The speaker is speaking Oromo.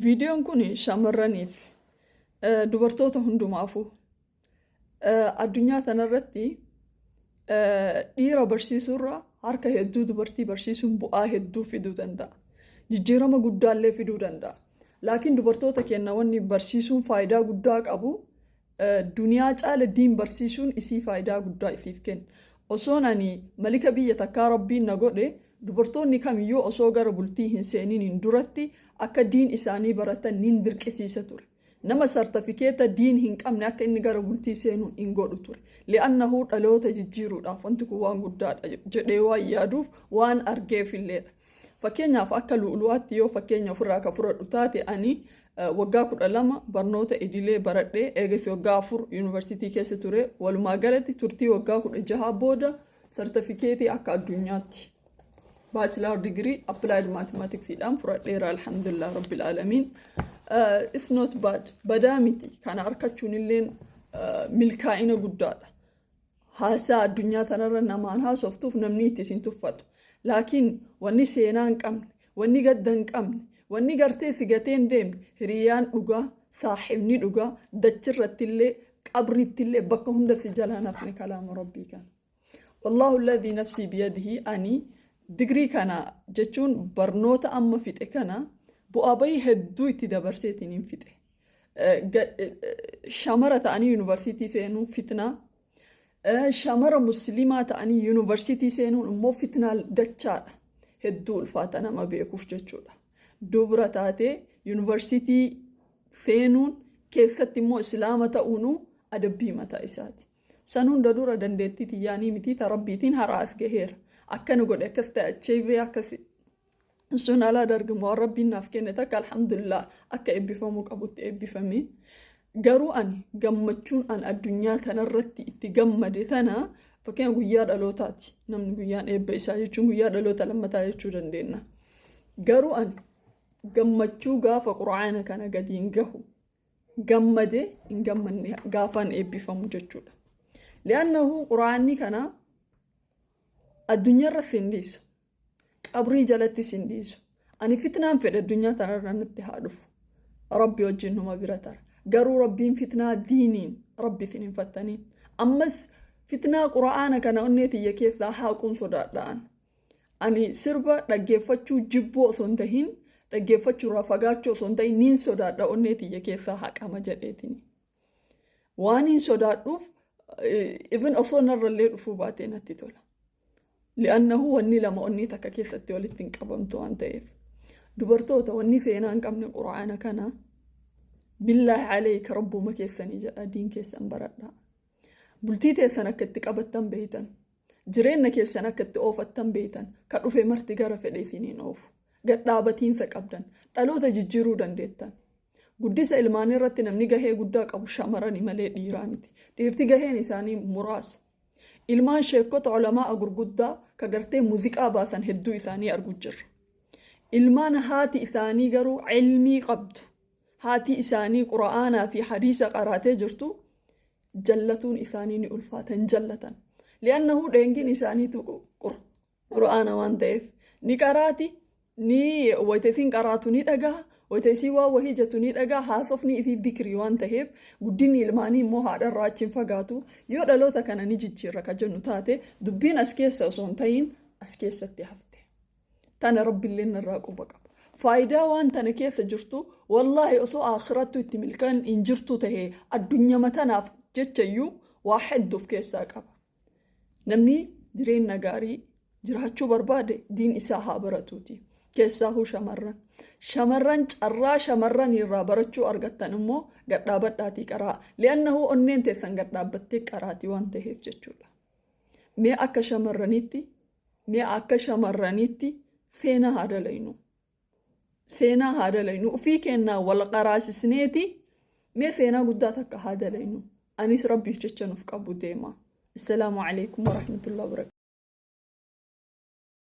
Viidiyoon kun shamarraniif, dubartoota hundumaafuu, addunyaa tanarratti dhiira barsiisuurra harka hedduu dubartii barsiisuun bu'aa hedduu fiduu danda'a. Jijjiirama guddaallee fiduu danda'a. Laakiin dubartoota keenya wanni barsiisuun faayidaa guddaa qabu, duniyaa caala diin barsiisuun isii faayidaa guddaa isiif kenna. Osoon ani malika biyya takkaa Rabbiin na godhe, dubartoonni kamiyyuu osoo gara bultii hin seeniin duratti akka diin isaanii baratan nin dirqisiisa ture. Nama sartifikeeta diin hin qabne akka inni gara bultii seenu hin godhu ture. Li'annahu dhaloota jijjiiruudhaaf wanti kun waan guddaadha jedhee waan yaaduuf, waan argeef illeedha. Fakkeenyaaf, akka lu'ulu'aatti yoo fakkeenya ofirraa ka fudhadhu taate, ani waggaa 12 barnoota idilee baradhee, eegas waggaa 4 yuunivarsiitii keessa ture. Walumaa galatti turtii waggaa 16 booda sartifikeetii akka addunyaatti bachelor degree applied mathematicsiidhaan fudhadheera, alhamdulillah rabbil aalamiin. It's not bad, badaa miti. Kana argachuun illeen milkaa'ina guddaadha. Haasaa addunyaa tanarra namaan haasoftuuf namni itti isin tuffatu. Laakiin wanni seenaa hin qabne, wanni gadda hin qabne, wanni gartee figatee hin deemne, hiriyaan dhugaa, saaxibni dhugaa, dachirratti illee, qabriitti illee, bakka hunda si jalaa hafne kalaama Rabbii kana. Wallaahu alladhii nafsii biyadihi, ani digrii kana jechuun barnoota amma fixe kana bu'aa bayii hedduu itti dabarseetiin hin fixe. Shamara ta'anii yuunivarsiitii seenuun fitnaa. Shamara musliimaa ta'anii yuunivarsiitii seenuun immoo fitnaa dachaadha. Hedduu ulfaata nama beekuuf jechuudha. Dubra taatee yuunivarsiitii seenuun keessatti immoo islaama ta'uunuu adabbii mataa isaati. San hunda dura dandeettii xiyyaanii miti, ta Rabbiitiin har'a as gaheera. Akkana godhe, akkas ta'e, acheebee akkasi. Sun alaa dargamu waan Rabbiin naaf kenne takka, alhamdulillah, akka eebbifamuu qabutti eebbifame. Garuu ani gammachuun an addunyaa tanarratti itti gammade tana, fakkeenya guyyaa dhalootaati. Namni guyyaan eebba isaa jechuun guyyaa dhaloota lammataa jechuu dandeenya. Garuu ani gammachuu gaafa Qura'aana kana gadiin gahu gammade hin gammanne gaafaan eebbifamu jechuudha. Li'annahu Qura'aanni kana addunyaarra sin dhiisu. Qabrii jalatti sin dhiisu. Ani fitnaan fedhe addunyaa tanarra natti haa dhufu. Rabbi wajjin numa bira tara. Garuu Rabbiin fitnaa diiniin Rabbi isin hin fattaniin. Ammas fitnaa Qura'aana kana onnee tiyya keessaa haaquun sodaadhaan. Ani sirba dhaggeeffachuu jibbuu osoo hin tahin, dhaggeeffachuurraa fagaachuu osoo hin tahin, niin sodaadha onnee tiyya keessaa haqama jedheetini. Waan hin sodaadhuuf even osoo narrallee dhufuu baatee natti tola. Li'annahu wanni lama onnee takka keessatti walitti hin qabamtu waan ta'eef. Dubartoota, wanni seenaa hin qabne Qura'aana kana, billaahi aleeyka, rabbuma keessanii jedha, diin keessan baradhaa. Bultii teessan akka itti qabattan beeytan. Jireenya keessan akka itti oofattan beeytan. Ka dhufe marti gara fedhe isiniin oofu. Gadhaabatiinsa qabdan. Dhaloota jijjiiruu dandeettan. Guddisa ilmaanii irratti namni gahee guddaa qabu shamarani malee dhiiraa miti. Dhiirti gaheen isaanii muraasa. Ilmaan sheekota olamaa gurguddaa ka gartee muuziqaa baasan hedduu isaanii argu jirra. Ilmaan haati isaanii garuu ilmii qabdu, haati isaanii Qura'aanaa fi hadiisa qaraatee jirtu, jallatuun isaanii ni ulfaata, hin jallatan. Li'annahu dheengiin isaaniitu Qura'aana waan ta'eef ni qaraati, ni wayita isiin qaraatu ni dhagaha, wayita isii waan wahii jettu ni dhagaha. Haasofni ifii dikrii waan ta'eef, guddinni ilmaanii immoo haadharraa achi hin fagaatu. Yoo dhaloota kana ni jijjiirra ka jennu taate, dubbiin as keessa osoo hin ta'iin as keessatti hafte. Tana Rabbiillee narraa quba qaba. Faayidaa waan tana keessa jirtu, wallaahi, osoo akhirattu itti milkaan hin jirtu tahee, addunyama tanaaf jechayyuu waa hedduuf keessaa qaba. Namni jireenya gaarii jiraachuu barbaade diin isaa haa baratuuti. Keessaahuu shamarran. Shamarran, carraa shamarran irraa barachuu argattan immoo gadhaabadhaatii qaraa. Li'annahu onneen teessan gadhaabbattee qaraatii waan ta'eef jechuudha. Mee akka shamarraniitti seenaa haa dalaynu. Seenaa haa dalaynu. Ufii kennaa wal qaraasisneeti mee seenaa guddaa takka haa dalaynu. Anis Rabbiif jecha nuuf qabu deema. Assalaamu alaikum warahmatullahi wabarakatuh.